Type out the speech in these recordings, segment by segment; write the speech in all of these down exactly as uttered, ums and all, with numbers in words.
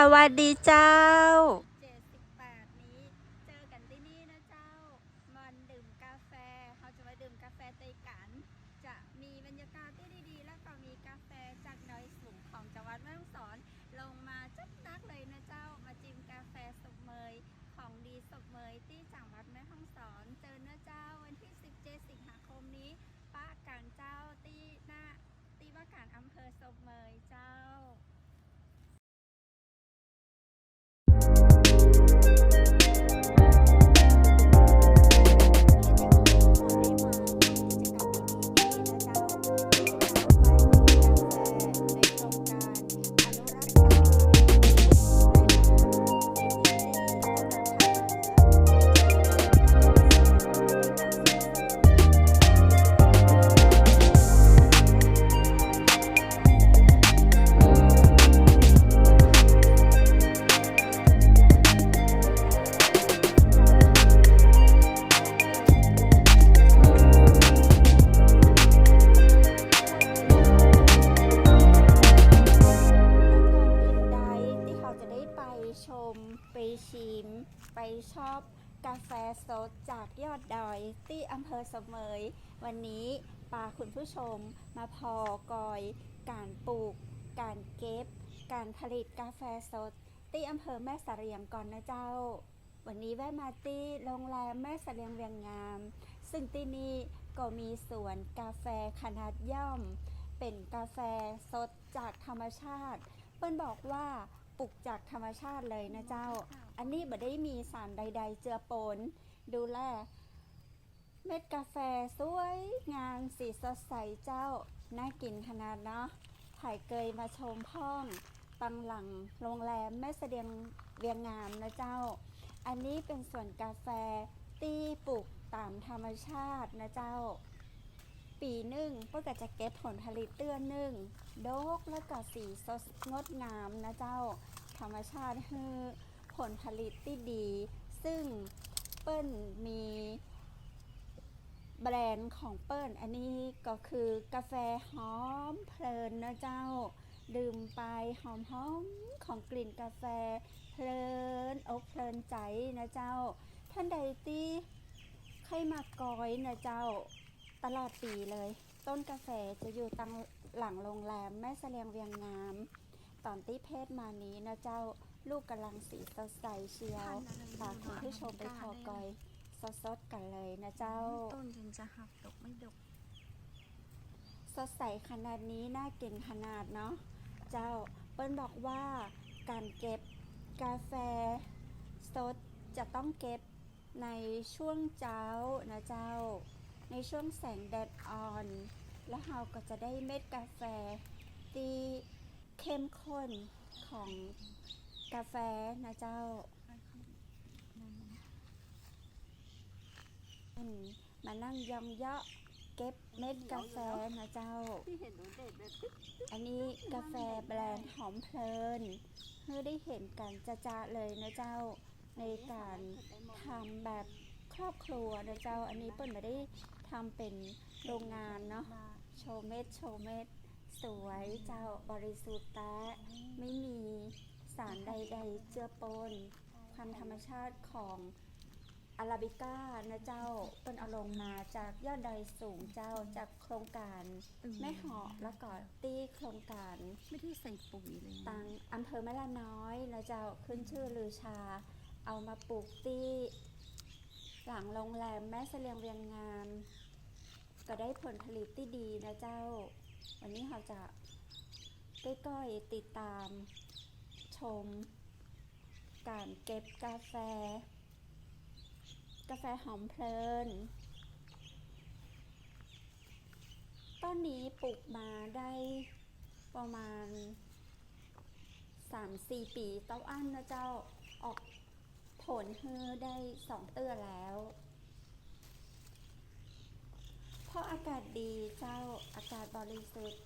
สวัสดีเจ้า เจ็ดสิบแปดนี้ เจอกั๋นตี้นี่นะเจ้า บ่อนดื่มกาแฟ เฮาจะมาดื่มกาแฟตวยกั๋น จะมีบรรยากาศตี้ดีๆ แล้วก็มีกาแฟจากดอยสูงของจังหวัดแม่ฮ่องสอน ลงมาจ๊อกนักเลยนะเจ้า มาจิมกาแฟศพเมย ของดีศพเมยตี้จังหวัดแม่ฮ่องสอน เจิญนะเจ้า วันตี้สิบเจ็ดสิงหาคมนี้ ปะกั๋นเจ้า ตี้หน้า ตี้ว่าก๋านอำเภอศพเมยเจ้า ก่อนอื่นใดตี้เฮาจะได้ไปชม ไปชิม ไปชอบกาแฟสดจากยอดดอยตี้อำเภอศพเมย วันนี้ปาคุณผู้ชมมาผ่อกอยก๋านปลูก ก๋านเก็บ ก๋านผลิตกาแฟสดตี้อำเภอแม่เสลียงก่อนนะเจ้า วันนี้แวะมาตี้โรงแรมแม่เสลียงเวียงงาม ซึ่งตี้นี่ก็มีสวนกาแฟขนาดย่อม เป๋นกาแฟสดจากธรรมชาติ เปิ้นบอกว่าปลูกจากธรรมชาติเลยนะเจ้า อันนี้บ่ได้มีสารใดๆ เจือปน ดูแล เม็ดกาแฟสวยงาม สีสดใสเจ้า น่ากิ๋นขนาดเนาะ ใผเกยมาชมพ่อง ตังหลังโรงแรมแม่เสลียงเวียงงามนะเจ้า อันนี้เป๋นสวนกาแฟตี้ปลูกต๋ามธรรมชาตินะเจ้า ปี๋นึ่งเปิ้นก็จะเก็บผลผลิตเตื้อนึ่ง ดกแล้วก็สีสดงดงามนะเจ้า ธรรมชาติหื้อ ผลผลิตตี้ดี ซึ่งเปิ้นมีแบรนด์ของเปิ้น อันนี้ก็คือกาแฟหอมเพลินนะเจ้า ดื่มไปหอมๆ ของกลิ่นกาแฟ เพลินอกเพลินใจ๋นะเจ้า ต้านใดตี้ใค่มากอยนะเจ้า ตลอดปี๋เลย ต้นกาแฟจะอยู่ตังหลังโรงแรมแม่เสลียงเวียงงาม ต๋อนตี้เพจมานี้นะเจ้า ลูกก่ำลังสีสดใสเชียว ปาคุณผู้ชมไปผ่อกอยสดๆ กั๋นเลยนะเจ้า ต้นยังจะหักดกไม่ดก สดใสขนาดนี้ น่ากิ๋นขนาดเนาะเจ้า เปิ้นบอกว่าก๋านเก็บกาแฟสดจะต้องเก็บ ในช่วงเจ๊านะเจ้า ในช่วงแสงแดดอ่อน แล้วเฮาก็จะได้เม็ดกาแฟตี้เข้มข้นของกาแฟนะเจ้า อืม มานั่งยองเยาะเก็บเม็ดกาแฟนะเจ้า อันนี้กาแฟแบรนด์หอมเพลิน หื้อได้เห็นกั๋นจะๆ เลยนะเจ้า ในก๋านทำแบบครอบครัวนะเจ้า อันนี้เปิ้นบ่ได้ทำเป๋นโรงงานเนาะ โชว์เม็ด โชว์เม็ด สวยเจ้า บริสุทธิ์แต๊ ไม่มีสารใดๆ เจือปน ความธรรมชาติของอาราบิก้านะเจ้า เปิ้นเอาลงมาจากยอดดอยสูงเจ้า จากโครงก๋าน อืม แม่เหาะ แล้วก็ตี้โครงก๋าน ไม่ได้ใส่ปุ๋ยเลย ตังอำเภอแม่ลาน้อยนะเจ้า ขึ้นชื่อลือชา เอามาปลูกตี้หลังโรงแรมแม่เสลียงเวียงงาม ก็ได้ผลผลิตตี้ดีนะเจ้า วันนี้เฮาจะก้อยๆ ติดต๋ามชมก๋านเก็บกาแฟ กาแฟหอมเพลิน ต้นนี้ปลูกมาได้ประมาณสามสี่ปี๋เต้าอั้นนะเจ้า ออกผลหื้อได้สองเตื้อแล้ว เพราะอากาศดีเจ้า อากาศบริสุทธิ์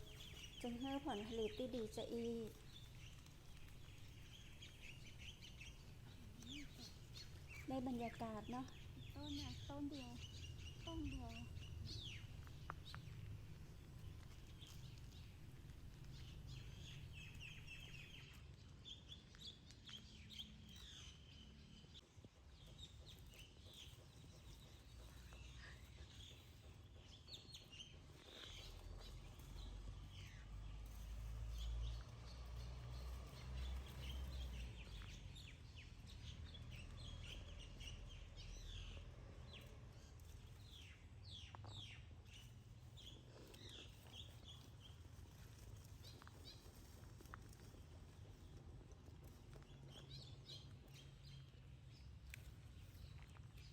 จึงหื้อผลผลิตตี้ดีจะอี้ ได้บรรยากาศเนาะ ต้นเนี่ย ต้นเดียว ต้นเดียว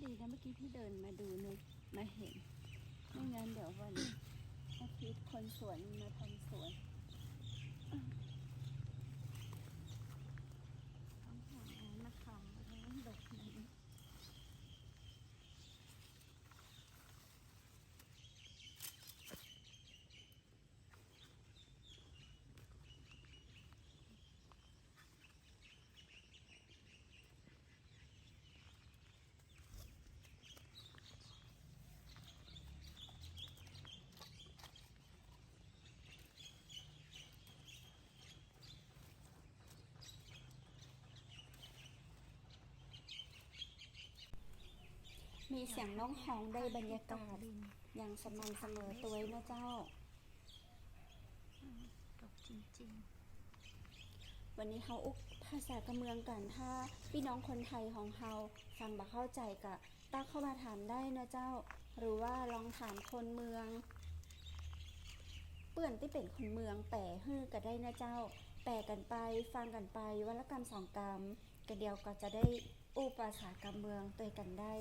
ดีนะเมื่อกี้ที่เดินมาดูนึกมาเห็น ไม่งั้นเดี๋ยววันอาทิตย์คนสวนมาทำสวน ต้องหาไม้มาค้ำไว้ ดกนั้น มีเสียงนกฮ้องได้บรรยากาศอย่างสม่ำเสมอตวยนะเจ้า อืม ดกจริงๆ วันนี้เฮาอู้ภาษากำเมืองกั๋น ถ้าปี้น้องคนไทยของเฮาฟังบ่เข้าใจ๋ก็ ตั๊กเข้ามาถามได้นะเจ้า หรือว่าลองถามคนเมือง เปื้อนตี้เป๋นคนเมืองแป๋หื้อก็ได้นะเจ้า แป๋กั๋นไป ฟังกั๋นไป วันละกำสองกำ กะเดี่ยวก็จะได้อู้ภาษากำเมืองตวยกั๋นได้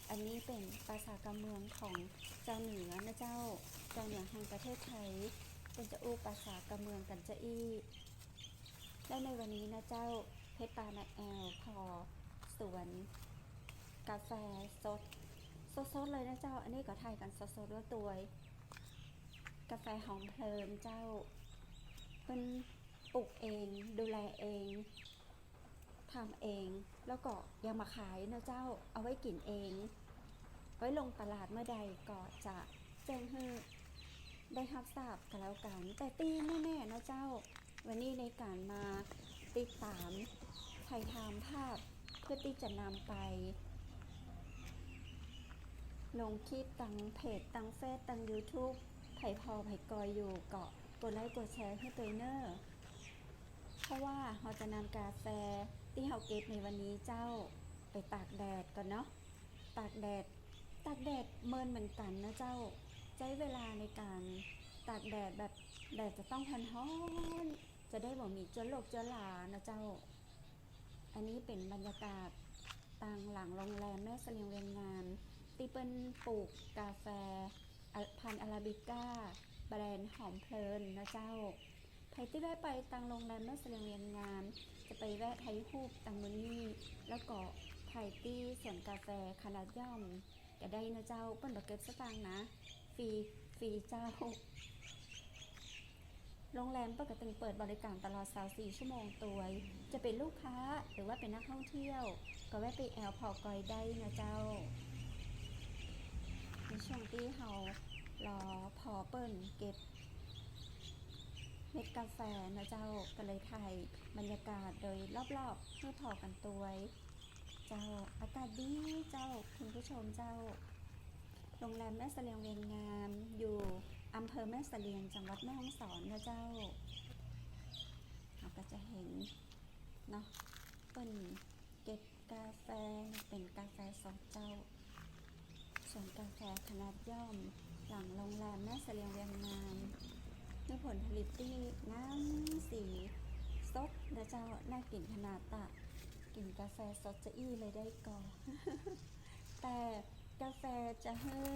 อันนี้เป๋นภาษากำเมืองของจาวเหนือนะเจ้า จาวเหนือแห่งประเทศไทย เปิ้นจะอู้ภาษากำเมืองกั๋นจาอี้ และในวันนี้นะเจ้า เพชรปามาแอวผ่อสวนกาแฟสด สดๆ เลยนะเจ้า อันนี้ก็ถ่ายกั๋นสดๆ แล้วตวย กาแฟหอมเพลินเจ้า เปิ้นปลูกเอง ดูแลเอง ทำเอง แล้วก็ยังมาขายนะเจ้า เอาไว้กิ๋นเอง ไว้ลงตลาดเมื่อใดก็จะแจ้งหื้อได้ฮับทราบกั๋นแล้วกั๋น แต่ตี้แน่ๆ นะเจ้า วันนี้ในก๋านมาติดต๋ามถ่ายทำภาพเพื่อตี้จะนำไปลงคลิปตางเพจ ตางเฟซ ตางยูทูบ ใผผ่อใผกอยอยู่ก็กดไลก์กดแชร์หื้อตวยเน่อ เพราะว่าเฮาจะนำกาแฟตี้เฮาเก็บในวันนี้เจ้า ไปตากแดดก่อนเนาะ ตากแดด ตากแดดเมินเหมือนกั๋นนะเจ้า ใจ๊เวลาในก๋านตากแดดแบบแดดจะต้องฮ้อนๆ จะได้บ่มีเจื้อโรคเจื้อรานะเจ้า อันนี้เป๋นบรรยากาศตางหลังโรงแรมแม่เสลียงเวียงงาม ตี้เปิ้นปลูกกาแฟ อะ พันธุ์อาราบิก้า แบรนด์หอมเพลินนะเจ้า ใผตี้แวะไปตางโรงแรมแม่เสลียงเวียงงาม จะไปแวะถ่ายรูปตางบนนี้ แล้วก็ไปตี้สวนกาแฟขนาดย่อมก็ได้นะเจ้า เปิ้นบ่เก็บสตางค์นะ ฟรี ฟรีเจ้า โรงแรมเปิ้นก็ตึงเปิดบริการตลอดซาวสี่ชั่วโมงตวย จะเป๋นลูกค้าหรือว่าเป๋นนักท่องเที่ยว ก็แวะไปแอวผ่อกอยได้นะเจ้า ในช่วงตี้เฮารอผ่อเปิ้นเก็บเม็ดกาแฟนะเจ้า ก็เลยถ่ายบรรยากาศโดยรอบๆ หื้อผ่อกั๋นตวย เจ้า อากาศดีเจ้า คุณผู้ชมเจ้า โรงแรมแม่เสลียงเวียงงาม อยู่อำเภอแม่เสลียง จังหวัดแม่ฮ่องสอนนะเจ้า เฮาก็จะเห็นเนาะ เปิ้นเก็บกาแฟ เป๋นกาแฟสดเจ้า สวนกาแฟขนาดย่อม หลังโรงแรมแม่เสลียงเวียงงาม หื้อผลผลิตตี้งามสีสดนะเจ้า น่ากิ๋นขนาดตะ กิ๋นกาแฟสดจาอี้เลยได้ก่อ แต่กาแฟจะหื้อ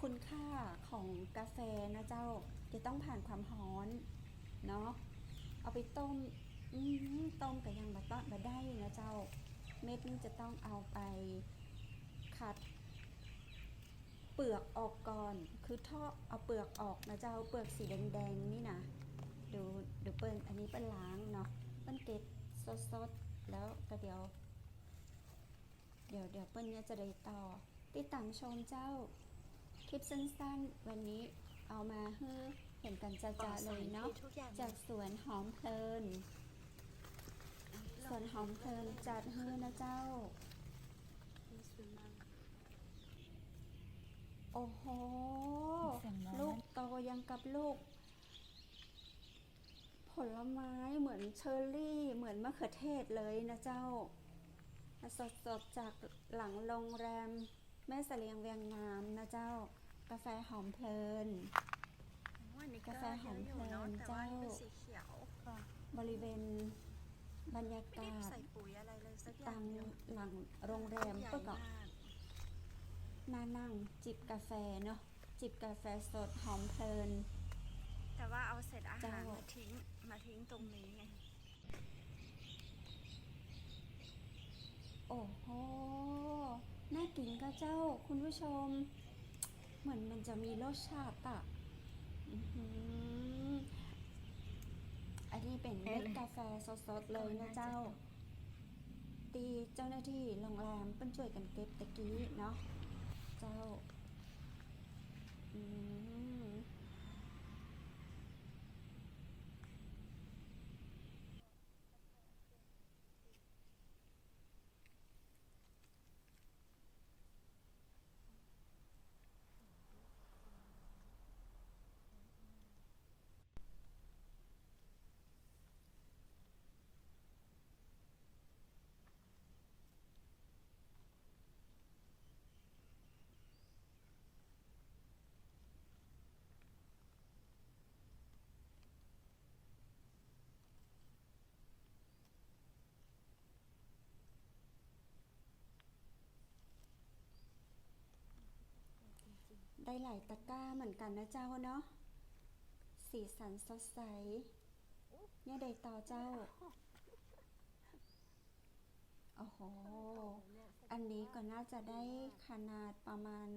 คุณค่าของกาแฟนะเจ้า จะต้องผ่านความฮ้อนเนาะ เอาไปต้ม อืม ต้มก็ยังบ่ต้อง บ่ได้นะเจ้า เม็ดนี่จะต้องเอาไปคัด เปลือกออกก่อน คือเทาะเอาเปลือกออกนะเจ้า เปลือกสีแดงๆ นี่นะ ดู ดูเปิ้น อันนี้เปิ้นล้างเนาะ เปิ้นเก็บสดๆ แล้วก็เดี๋ยว เดี๋ยว เดี๋ยวเปิ้นเนี่ยจะได้ต่อ ติดต๋ามชมเจ้า คลิปสั้นๆ วันนี้เอามาหื้อเห็นกั๋นจะๆ เลยเนาะ จากสวนหอมเพลิน สวนหอมเพลินจัดหื้อนะเจ้า โอ้โห ลูกโตยังกับลูกผลไม้ เหมือนเชอร์รี่ เหมือนมะเขือเทศเลยนะเจ้า สดๆ จากหลังโรงแรมแม่เสลียงเวียงงามนะเจ้า กาแฟหอมเพลิน กาแฟหอมเพลินเจ้า บริเวณบรรยากาศตางหลังโรงแรมเปิ้นก็ มานั่งจิบกาแฟเนาะ จิบกาแฟสดหอมเพลิน แต่ว่าเอาเศษอาหาร เจ้า มาทิ้ง มาทิ้งตรงนี้ไง โอ้โห น่ากิ๋นก่ะเจ้า คุณผู้ชม เหมือนมันจะมีรสชาติอะ อื้อหือ อันนี้เป๋นเม็ดกาแฟสดๆ เลยนะเจ้า ตี้เจ้าหน้าตี้โรงแรมเปิ้นจ้วยกั๋นเก็บตะกี้เนาะ เจ้า อืม ได้หลายตะกร้าเหมือนกั๋นนะเจ้าเนาะ สีสันสดใส เนี่ยใดต่อเจ้า โอ้โห อันนี้ก็น่าจะได้ขนาดประมาณ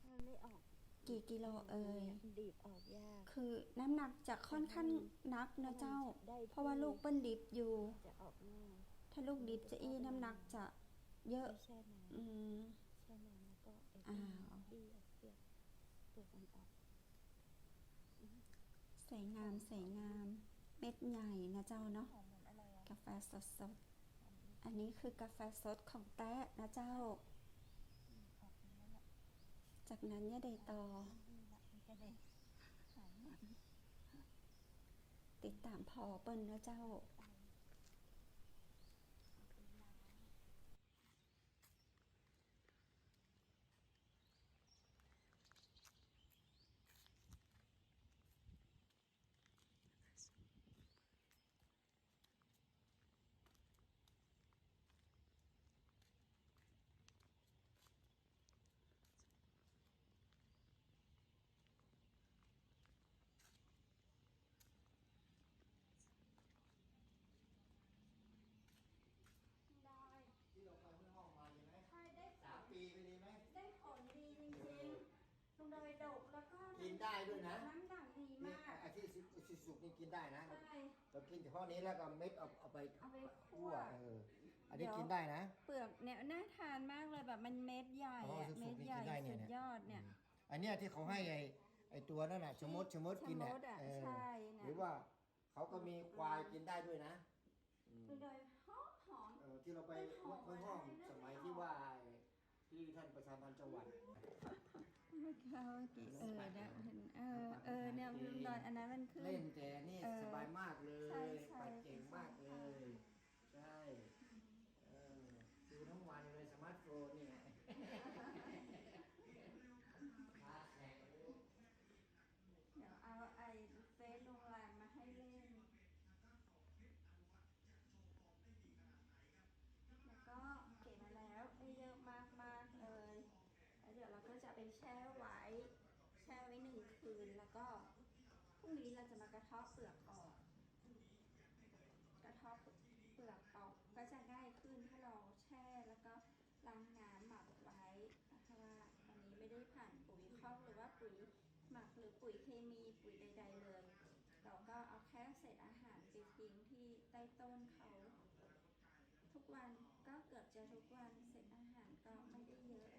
มันไม่ออก กี่กิโลเอ่ย ดีบออกยาก คือน้ำหนักจะค่อนข้างหนักนะเจ้า ได้ที่ เพราะว่าลูกเปิ้นดิบอยู่ จะออกง่าย ถ้าลูกดิบจะอี้น้ำหนักจะเยอะ ไม่ใช่นะ อืม ใช่นะ แล้วก็ไอ้ อ้าว บี้เอาเปลือก เปลือกมันออก สวยงาม สวยงาม เม็ดใหญ่นะเจ้าเนาะ หอมเหมือนอะไรอะ กาแฟสดๆ อันนี้คือกาแฟสดของแต๊นะเจ้า จากนั้นเนี่ยใดต่อ ติดต๋ามผ่อเปิ้นนะเจ้า ได้ ที่เราไปห้วยฮอกมาดีไหม ใช่ ได้ผล สามปีไปดีไหม ได้ผลดีจริงๆ ลุงดอยดกแล้วก็ กิ๋นได้ด้วยนะ น้ำหนักดีมาก เนี่ย ไอ้ที่สุกๆ นี่กิ๋นได้นะ ใช่ เรากิ๋นเฉพาะนี้แล้วก็เม็ดเอา เอาไป เอาไปคั่ว คั่ว เออ อันนี้กิ๋นได้นะ เดี๋ยว เปลือกเนี่ยน่าทานมากเลย แบบมันเม็ดใหญ่อะ อ๋อ สุกๆ เม็ดใหญ่ นี่กิ๋นได้เนี่ย สุดยอดเนี่ย อืม อันเนี้ยที่เขาให้ไอ้ ไอ้ตัวนั่นน่ะ ชะมด ชะมดกิ๋นน่ะ ชะมดอะ เออ ใช่น่ะ หรือว่าเขาก็มีควายกิ๋นได้ด้วยนะ อืม ลุงดอยหอมหอม เออ ที่เราไป มันหอม ห้วยฮอก อะไรนะ สมัยที่ว่า ที่ท่านประชาพันธ์จังหวัด เมื่อกี้ เมื่อกี้ เออ เนี่ย เห็น เออ เออ เนี่ย ลุงดอย อันนั้นมันคือ เล่นแต่นี่ เออ สบายมากเลย ใช่ ใช่ ปัดเก่งมากเลย ใช่ เออ ดูทั้งวันเลย สมาร์ทโฟนเนี่ย ตาแข็ง เดี๋ยวเอาไอ้เฟซโรงแรมมาให้เล่น แล้วก็เก็บมาแล้วได้เยอะมากๆเลย แล้วเดี๋ยวเราก็จะไปแช่ไว้ แช่ไว้หนึ่งคืน แล้วก็พรุ่งนี้เราจะมากระเทาะเปลือกออก กระเทาะเปลือกออกก็จะง่ายขึ้น ถ้าเราแช่แล้วก็ ล้างน้ำหมักไว้ เพราะว่าอันนี้ไม่ได้ผ่านปุ๋ยคอกหรือว่าปุ๋ยหมักหรือปุ๋ยเคมี ปุ๋ยใดๆเลย เราก็เอาแค่เศษอาหารไปทิ้งที่ใต้ต้นเขาทุกวัน ก็เกือบจะทุกวัน เศษอาหารก็ไม่ได้เยอะ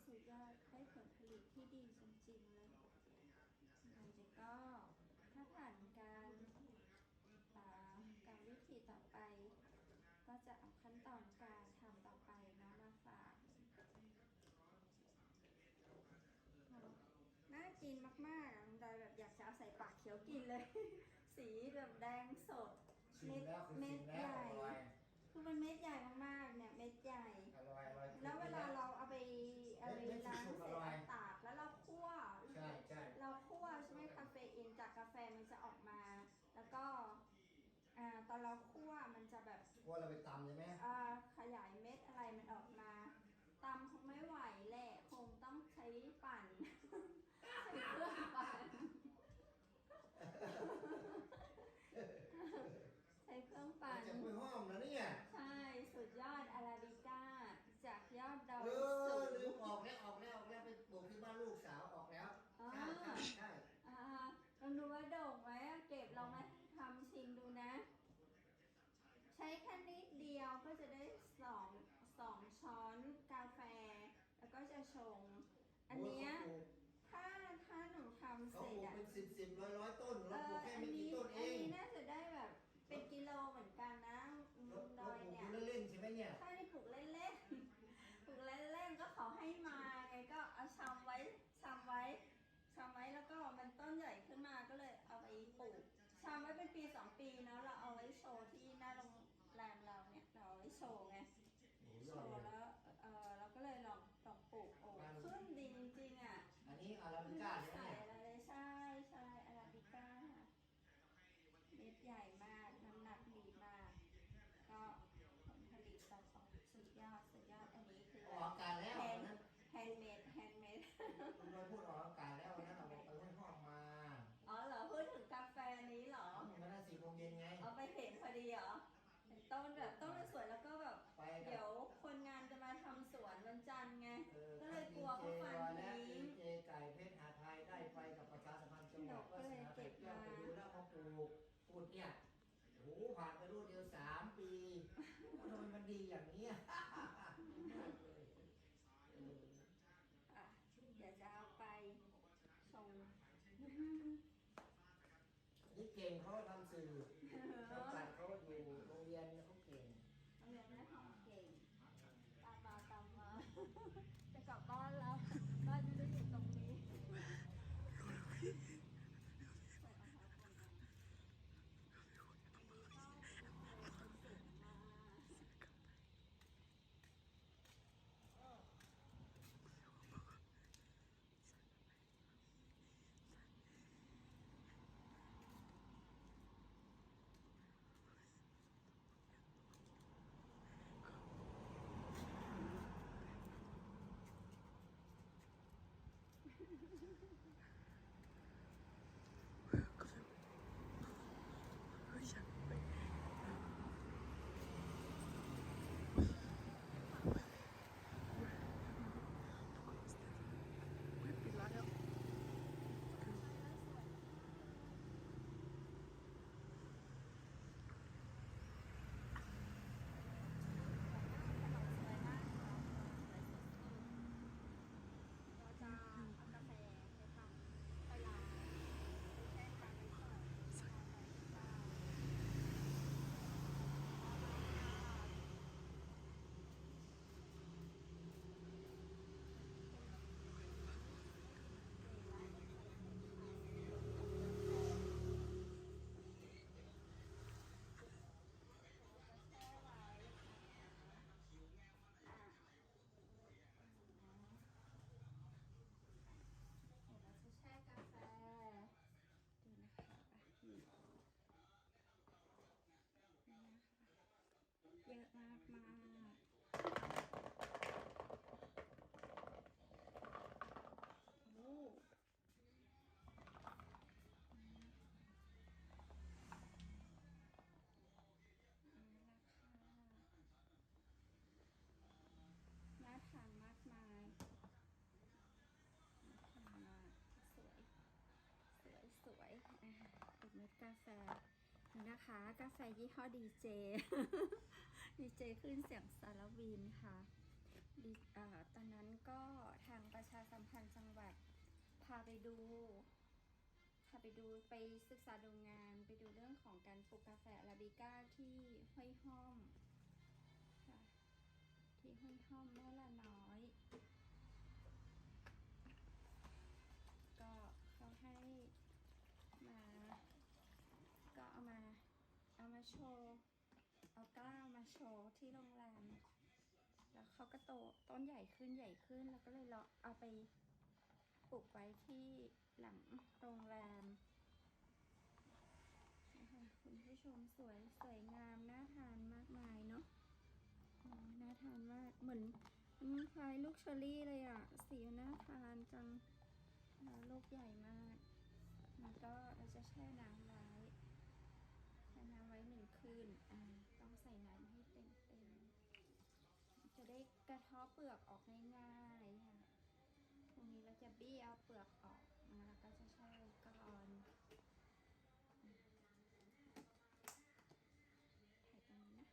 สุดยอด ได้ผลผลิตที่ดีจริงๆเลย หลังจากก็ถ้าผ่านการ อ่า กรรมวิธีต่อไป ก็จะเอาขั้นตอนการทำต่อไปเนาะมาฝาก น่ากินมากๆอ่ะ ลุงดอยแบบอยากจะเอาใส่ปากเคี้ยวกินเลย สีแบบแดงสด ชิมแล้วคือ เม็ด ชิมแล้ว เม็ดใหญ่ อร่อย คือมันเม็ดใหญ่มากๆเนี่ย เม็ดใหญ่ อร่อย อร่อย แล้วเวลาเราเอาไป เอาไป เม็ด เม็ด ล้างเสร็จ สุกๆ อร่อย ตากแล้วเราคั่ว ใช่ ใช่ เราคั่วใช่ไหม คาเฟอีนจากกาแฟมันจะออกมา แล้วก็ อ่า ตอนเราคั่วมันจะแบบ คั่วเราไปตำใช่ไหม อ่า ขยายเม็ดอะไรมันออกมา ต สอง สองช้อนกาแฟ แล้วก็จะชง อันเนี้ย โอ้ย เขาปลูก ถ้า ถ้าหนูทำเสร็จอะ เขาปลูกเป็นสิบสิบร้อยร้อยต้น เออ เราปลูกแค่ไม่กี่ต้นเอง อันนี้ อันนี้น่าจะได้แบบเป็นกิโลเหมือนกันนะ อืม เรา ดอยเนี่ย เราปลูกเล่นๆใช่ไหมเนี่ย ใช่ ปลูกเล่นๆ ปลูกเล่นๆ ก็เขาให้มาไง ก็เอาชำไว้ ชำไว้ ชำไว้ แล้วก็มันต้นใหญ่ขึ้นมาก็เลยเอาไปปลูก ชำไว้เป็นปีสองปีเนาะ เราเอาไว้โชว์ที่หน้าโรงแรมเราเนี่ย เราเอาไว้โชว์ไง โอ้โห โชว์แล้ว เออ เราก็เลยลอง ลองปลูก โอ้ มัน ขึ้นดีจริงๆอะ อันนี้อาราบิก้าใช่ไหมเนี่ย ไม่ใส่อะไรเลย ใช่ ใช่ อาราบิก้า เม็ดใหญ่มาก น้ำหนักดีมาก ก็ผลผลิตก็ของสุดยอด สุดยอด อันนี้คือ ออกอากาศแล้ว แฮนด์ อันนั้น แฮนด์เมด แฮนด์เมด คุณโดยพูดออกอากาศแล้ว วันนั้นเอาไปห้วยฮอกมา อ๋อเหรอ พูดถึงกาแฟนี้เหรอ อืม วันนั้นสี่โมงเย็นไง เอาไปเห็นพอดีเหรอ เป็นต้นแบบ ต้นมันสวย แล้วก็แบบ ไปกับ เดี๋ยวคนงานจะมาทำสวนวันจันทร์ไง เออ ก็เลยกลัวเขาฟันทิ้ง ดีเจบอยและดีเจไก่เพชรหาไทยได้ไปกับประชาสัมพันธ์จังหวัด หนูก็เลยเก็บมา วาสนาแปดแก้ว ไปดูแล้วเขาปลูก พูดเนี่ย โอ้โห ผ่านไปรวดเดียวสามปี โอ้โห ทำไมมันดีอย่างเนี้ย เออ อ่ะ เดี๋ยวจะเอาไปชง นี่เก่ง เขาทำสื่อ ช่องแปดเขาอยู่โรงเรียนเนี่ยเขาเก่ง โรงเรียนแม่ทองเก่ง ตามมา ตามมา จะกลับบ้านแล้ว บ้านไม่ได้อยู่ตรงนี้ ใส่รองเท้าก่อนนะ อันนี้ก็เป็นสูตรมา เราจะเอากาแฟไปปั่น ไปล้าง ไปแช่กาแฟก่อน เดี๋ยวเราจะแช่กาแฟ ดูนะคะ นี่นะคะ เยอะมากมาก โอ้ นี่นะคะ น่าทานมากมาย น่าทานมาก สวย สวย สวย อ่า อีกเม็ดกาแฟ นี่นะคะ กาแฟยี่ห้อดีเจ ดีเจคลื่นเสียงสารวินค่ะ ดี อ่า ตอนนั้นก็ทางประชาสัมพันธ์จังหวัดพาไปดู พาไปดู ไปศึกษาดูงาน ไปดูเรื่องของการปลูกกาแฟอาราบิก้าที่ห้วยฮ่อมค่ะ ที่ห้วยฮ่อมแม่ละน้อย ก็เขาให้มา ก็เอามา เอามาโชว์ เอากล้ามาโชว์ที่โรงแรม แล้วเขาก็โต ต้นใหญ่ขึ้น ใหญ่ขึ้น แล้วก็เลยเลาะเอาไปปลูกไว้ที่หลังโรงแรมนะคะ คุณผู้ชม สวย สวยงาม น่าทานมากมายเนาะ อืม น่าทานมาก เหมือน มันคล้ายลูกเชอร์รี่เลยอะ สีน่าทานจัง แล้วลูกใหญ่มาก แล้วก็เราจะแช่น้ำไว้ แช่น้ำไว้หนึ่งคืน อ่า ต้องใส่น้ำให้เต็มๆ จะได้กระเทาะเปลือกออกง่ายๆค่ะ ตรงนี้เราจะบี้เอาเปลือกออกมา แล้วก็จะแช่ไว้ก่อน ถ่ายตรงนี้นะ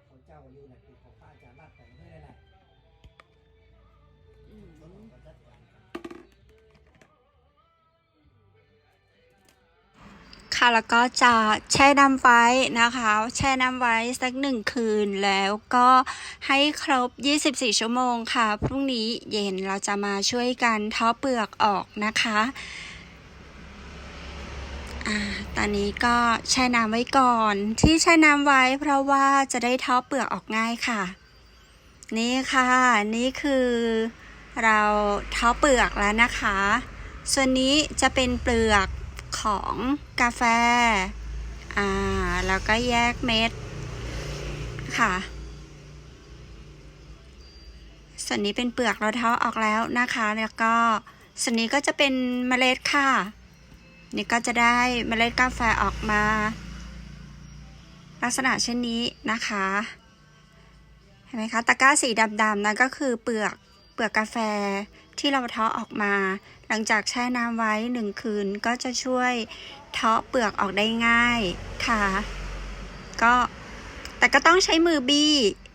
เขาเจ้าอยู่น่ะ คือของพระอาจารย์รัตน์แต่งให้นั่นแหละ อืม เขาจัดการกัน ค่ะ แล้วก็จะแช่น้ำไว้นะคะ แช่น้ำไว้สักหนึ่งคืน แล้วก็ให้ครบยี่สิบสี่ชั่วโมงค่ะ พรุ่งนี้เย็นเราจะมาช่วยกันเทาะเปลือกออกนะคะ อ่า ตอนนี้ก็แช่น้ำไว้ก่อน ที่แช่น้ำไว้เพราะว่าจะได้เทาะเปลือกออกง่ายค่ะ นี่ค่ะ นี่คือเราเทาะเปลือกแล้วนะคะ ส่วนนี้จะเป็นเปลือกของกาแฟ อ่า แล้วก็แยกเม็ดค่ะ ส่วนนี้เป็นเปลือกเราเทาะออกแล้วนะคะ แล้วก็ส่วนนี้ก็จะเป็นเมล็ดค่ะ นี่ก็จะได้เมล็ดกาแฟออกมา ลักษณะเช่นนี้นะคะ เห็นไหมคะ ตะกร้าสีดำๆ นั่นก็คือเปลือก เปลือกกาแฟที่เราเทาะออกมา หลังจากแช่น้ำไว้หนึ่งคืน ก็จะช่วยเทาะเปลือกออกได้ง่ายค่ะ ก็ แต่ก็ต้องใช้มือบี้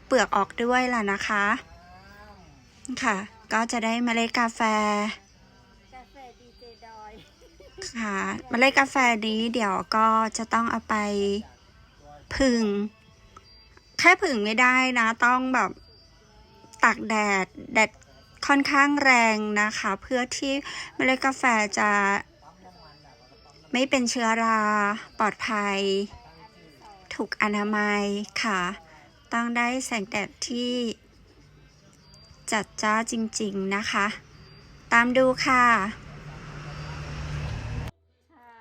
เปลือกออกด้วยล่ะนะคะ ค่ะ ก็จะได้เมล็ดกาแฟ กาแฟดีเจดอย ค่ะ เมล็ดกาแฟนี้เดี๋ยวก็จะต้องเอาไปผึ่ง แค่ผึ่งไม่ได้นะ ต้องแบบตากแดด แดดค่อนข้างแรงนะคะ เพื่อที่เมล็ดกาแฟจะไม่เป็นเชื้อรา ปลอดภัย ถูกอนามัยค่ะ ต้องได้แสงแดดที่จัดจ้าจริงๆ นะคะ ตามดูค่ะ ใช่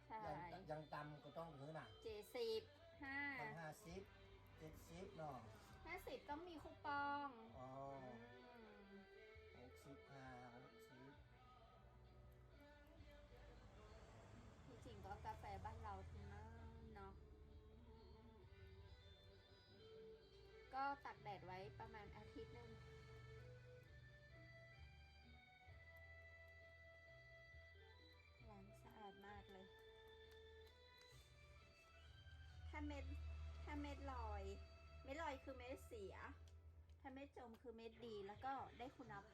ใช่ ยัง ยังต่ำก็ต้องถึงน่ะ เจ็ดสิบห้า ห้าสิบ เจ็ดสิบเนาะ ห้าสิบต้องมีคูปอง อ๋อ อืม หกสิบห้า หกสิบ ที่จริงก็กาแฟบ้านเราทั้งนั้นเนาะ ก็ตากแดดไว้ประมาณอาทิตย์หนึ่ง ล้างสะอาดมากเลย ถ้าเม็ด ถ้าเม็ดลอย เม็ดลอยคือเม็ดเสีย ถ้าเม็ดจมคือเม็ดดี แล้วก็ได้คุณภาพ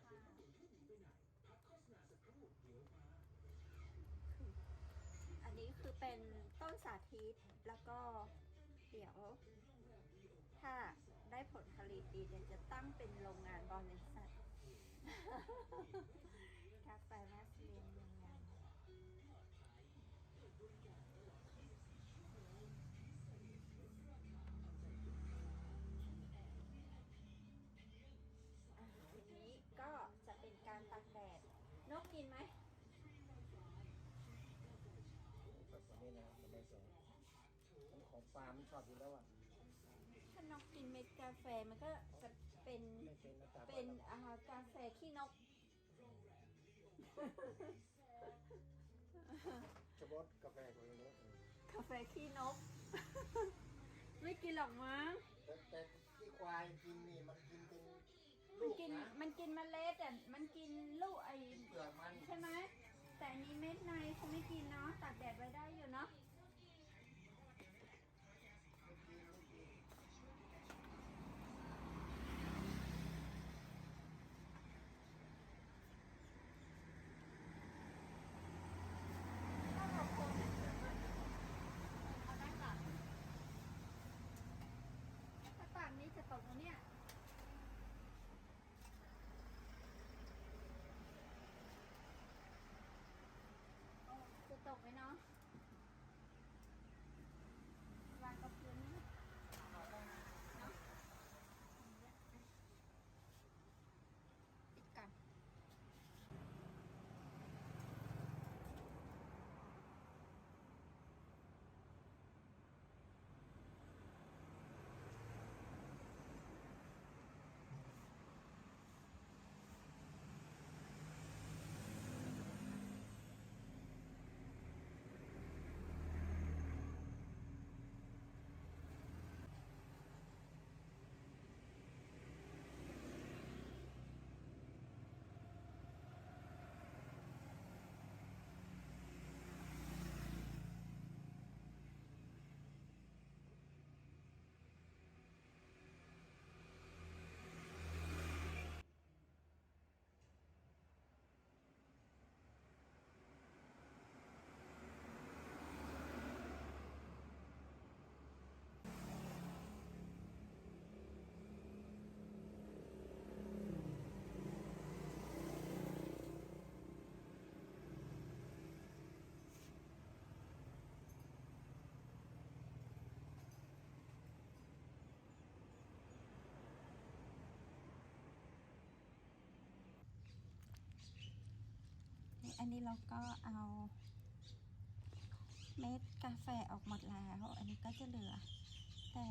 อันนี้คือเป็นต้นสาธิต แล้วก็เดี๋ยว ถ้าได้ผลผลิตดีเนี่ย จะตั้งเป็นโรงงานบริษัท กาแฟมาสเลียนโรงงาน อ่ะ ทีนี้ก็จะเป็นการตากแดด นกกินไหม แบบนี้นะ มันไม่สวย ของปลามันชอบอยู่แล้วอะ ถ้านกกินเม็ดกาแฟมันก็จะเป็น ไม่เป็นนะ เป็น อ่า กาแฟขี้นก เฉพาะกาแฟของเราเนี่ย กาแฟขี้นก ไม่กินหรอกมั้ง แต่ แต่ที่ควายกินนี่มันกินเป็น มันกิน ลูกนะ มันกินเมล็ดอะ มันกินลูกไอ้ เปลือกมัน ใช่ไหม แต่อันนี้เม็ดในเขาไม่กินเนาะ ตากแดดไว้ได้อยู่เนาะ ถ้าตากนี้จะตกไหมเนี่ย จะตกไหมเนาะ อันนี้เราก็เอาเม็ดกาแฟออกหมดแล้ว อันนี้ก็จะเหลือแต่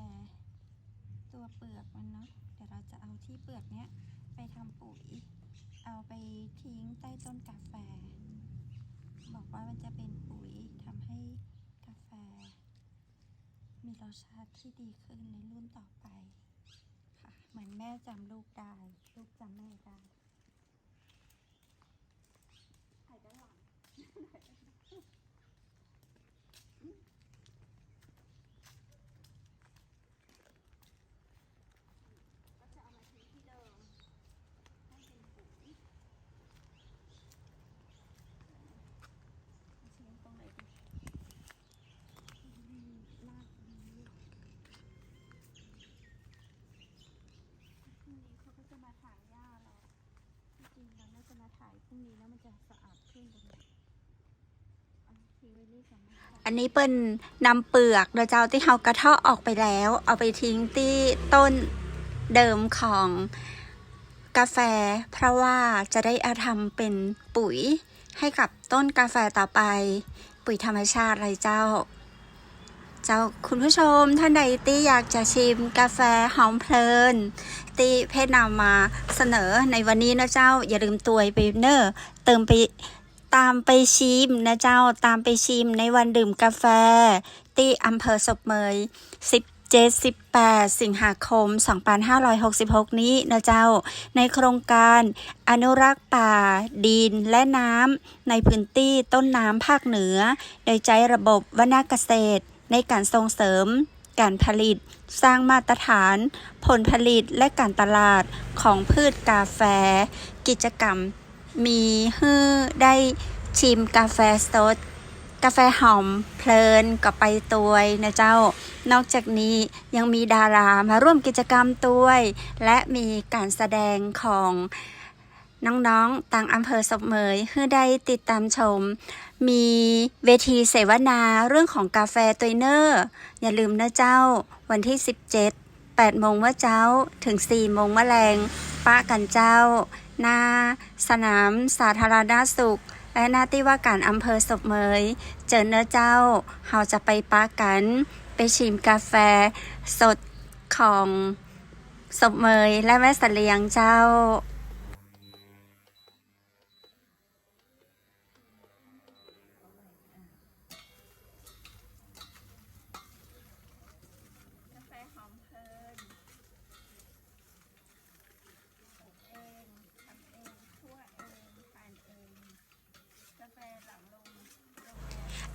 ตัวเปลือกมันเนาะ เดี๋ยวเราจะเอาที่เปลือกเนี้ยไปทำปุ๋ย เอาไปทิ้งใต้ต้นกาแฟ บอกว่ามันจะเป็นปุ๋ยทำให้กาแฟมีรสชาติที่ดีขึ้นในรุ่นต่อไปค่ะ เหมือนแม่จำลูกได้ ลูกจำแม่ได้ ถ่ายด้านหลัง ก็จะเอามาทิ้งที่เดิม ให้เป็นปุ๋ย ทิ้งตรงไหนดี รากนี้ พรุ่งนี้เขาก็จะมาถางหญ้าแล้ว จริงๆ เราน่าจะมาไถพรุ่งนี้แล้วมันจะสะอาดขึ้นตรงนี้ อันนี้เปิ้นนำเปลือกนะเจ้า ตี้เฮากระเทาะออกไปแล้ว เอาไปทิ้งตี้ต้นเดิมของกาแฟ เพราะว่าจะได้เอาทำเป็นปุ๋ยให้กับต้นกาแฟต่อไป ปุ๋ยธรรมชาติเลยเจ้า เจ้า คุณผู้ชมท่านใดตี้อยากจะชิมกาแฟหอมเพลิน ตี้เพชรนำมาเสนอในวันนี้นะเจ้า อย่าลืมตวยไปเน้อ เติมไป ตามไปชิมนะเจ้า ตามไปชิมในวันดื่มกาแฟ ตี้อำเภอศพเมย สิบเจ็ด สิบแปด สิงหาคม สองพันห้าร้อยหกสิบหก นี้นะเจ้า ในโครงการอนุรักษ์ป่า ดิน และน้ำ ในพื้นตี้ต้นน้ำภาคเหนือ โดยใจ๊ระบบวณเกษตร ในก๋านส่งเสริมก๋านผลิต สร้างมาตรฐานผลผลิต และก๋านตลาดของพืชกาแฟ กิจกรรมมีหื้อได้ชิมกาแฟสด กาแฟหอมเพลินก็ไปตวยนะเจ้า นอกจากนี้ยังมีดารามาร่วมกิจกรรมตวย และมีก๋านแสดงของ น้องๆ ตางอำเภอศพเมย หื้อได้ติดต๋ามชม มีเวทีเสวนาเรื่องของกาแฟตวยเน้อ อย่าลืมนะเจ้า วันตี้ สิบเจ็ด แปดโมงเมื่อเจ๊า เถิง สี่โมงเมื่อแลง ปะกั๋นเจ้า หน้าสนามสาธารณสุข และหน้าตี้ว่าก๋านอำเภอศพเมย เจิญเน้อเจ้า เฮาจะไปปะกั๋น ไปชิมกาแฟสดของศพเมย และแม่เสลียงเจ้า กาแฟหอมเพลิน ปลูกเอง ทำเอง คั่วเอง ทานเอง กาแฟหลังลง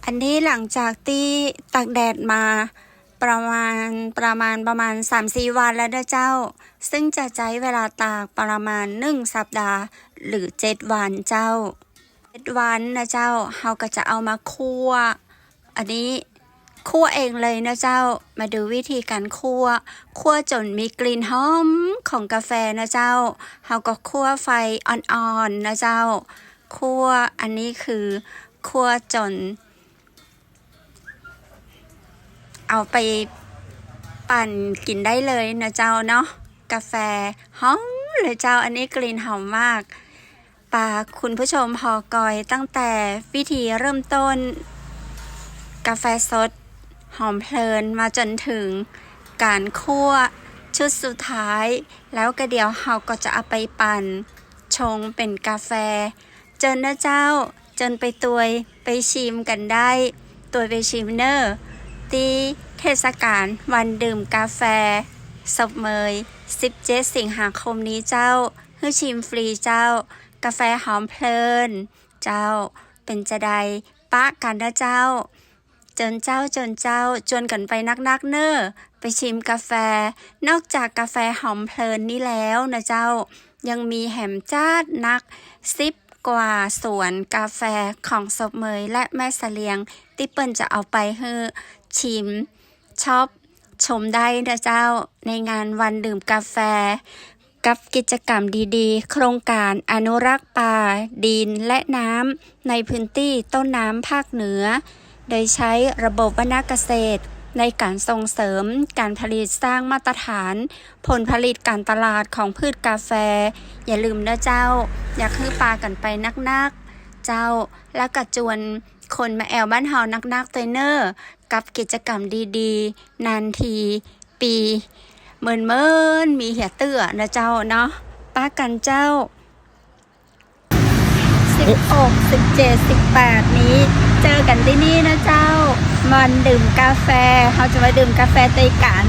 อันนี้หลังจากตี้ตากแดดมาประมาณ ประมาณ ประมาณสามสี่วันแล้วเน้อเจ้า ซึ่งจะใจ๊เวลาตากประมาณหนึ่งสัปดาห์ หรือเจ็ดวันเจ้า เจ็ดวันนะเจ้า เฮาก็จะเอามาคั่ว อันนี้คั่วเองเลยนะเจ้า มาดูวิธีก๋านคั่ว คั่วจ๋นมีกลิ่นหอมของกาแฟนะเจ้า เฮาก็คั่วไฟอ่อนๆ นะเจ้า คั่ว อันนี้คือคั่วจ๋น เอาไปปั่นกิ๋นได้เลยนะเจ้าเนาะ กาแฟหอมเลยเจ้า อันนี้กลิ่นหอมมาก ปาคุณผู้ชมหอกอยตั้งแต่วิธีเริ่มต้น กาแฟสดหอมเพลินมาจ๋นเถิงก๋านคั่วชุดสุดท้าย แล้วก็เดี๋ยวเฮาก็จะเอาไปปั่นชงเป๋นกาแฟ เจิญเน้อเจ้า เจิญไปตวยไปชิมกั๋นได้ ตวยไปชิมเน้อ ตี้เทศกาลวันดื่มกาแฟศพเมย สิบเจ็ด สิงหาคมนี้เจ้า หื้อชิมฟรีเจ้า กาแฟหอมเพลินเจ้า เป๋นจาใดปะกั๋นเน้อเจ้า เจิญเจ้า เจิญเจ้า จวนกั๋นไปนักๆ เน้อ ไปชิมกาแฟ นอกจากกาแฟหอมเพลินนี้แล้วนะเจ้า ยังมีแหมจ๊าดนักสิบกว่าสวนกาแฟของศพเมยและแม่เสลียง ตี้เปิ้นจะเอาไปหื้อชิม ชอบชมได้นะเจ้า ในงานวันดื่มกาแฟ กับกิจกรรมดีๆ โครงการอนุรักษ์ป่า ดิน และน้ำ ในพื้นตี้ต้นน้ำภาคเหนือ โดยใจ๊ระบบวณเกษตร ในก๋านส่งเสริมก๋านผลิตสร้างมาตรฐานผลผลิตก๋านตลาดของพืชกาแฟ อย่าลืมเน้อเจ้า อยากหื้อปากั๋นไปนักๆ เจ้า แล้วก็จวนคนมาแอ่วบ้านเฮานักๆ ตวยเน่อ กับกิจกรรมดีๆ นานทีปี เหมือนเมินมีเหียเตื้อนะเจ้าเนาะ ปะกั๋นเจ้า สิบหก สิบเจ็ด สิบแปด นี้ เจอกั๋นตี้นี่นะเจ้า วันดื่มกาแฟ เฮาจะมาดื่มกาแฟตวยกั๋น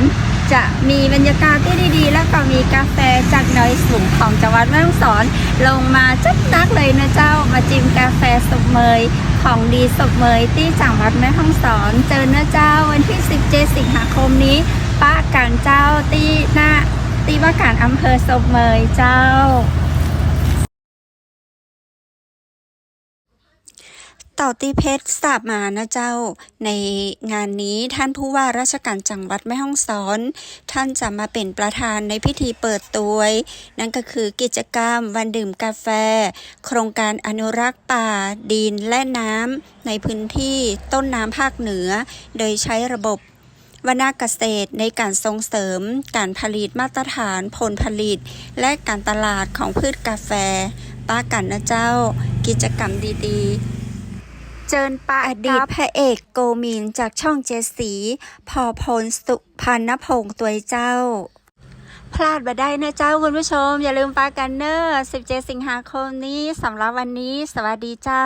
จะมีบรรยากาศตี้ดีๆ แล้วก็มีกาแฟจากดอยสูงของจังหวัดแม่ฮ่องสอน ลงมาจั๊กนักเลยนะเจ้า มาจิมกาแฟศพเมย ของดีศพเมยตี้จังหวัดแม่ฮ่องสอน เจิญนะเจ้า วันตี้ สิบเจ็ด สิงหาคมนี้ ปะกั๋นเจ้า ตี้หน้า ตี้ว่าก๋านอำเภอศพเมยเจ้า เต้าตี้เพชรทราบมานะเจ้า ในงานนี้ท่านผู้ว่าราชการจังหวัดแม่ฮ่องสอน ท่านจะมาเป๋นประธานในพิธีเปิดตวย นั่นก็คือกิจกรรมวันดื่มกาแฟ โครงการอนุรักษ์ป่า ดิน และน้ำ ในพื้นที่ต้นน้ำภาคเหนือ โดยใช้ระบบ วนาเกษตรในก๋านส่งเสริมก๋านผลิตมาตรฐานผลผลิต และก๋านตลาดของพืชกาแฟ ปะกั๋นนะเจ้า กิจกรรมดีๆ เจิญปะ อดีตพระเอกโกมินจากช่องเจ็ดสี ผ่อ พลสุพรรณพงษ์ตวยเจ้า พลาดบ่ได้นะเจ้าคุณผู้ชม อย่าลืมปะกั๋นเน่อ สิบเจ็ด สิงหาคมนี้ สำหรับวันนี้ สวัสดีเจ้า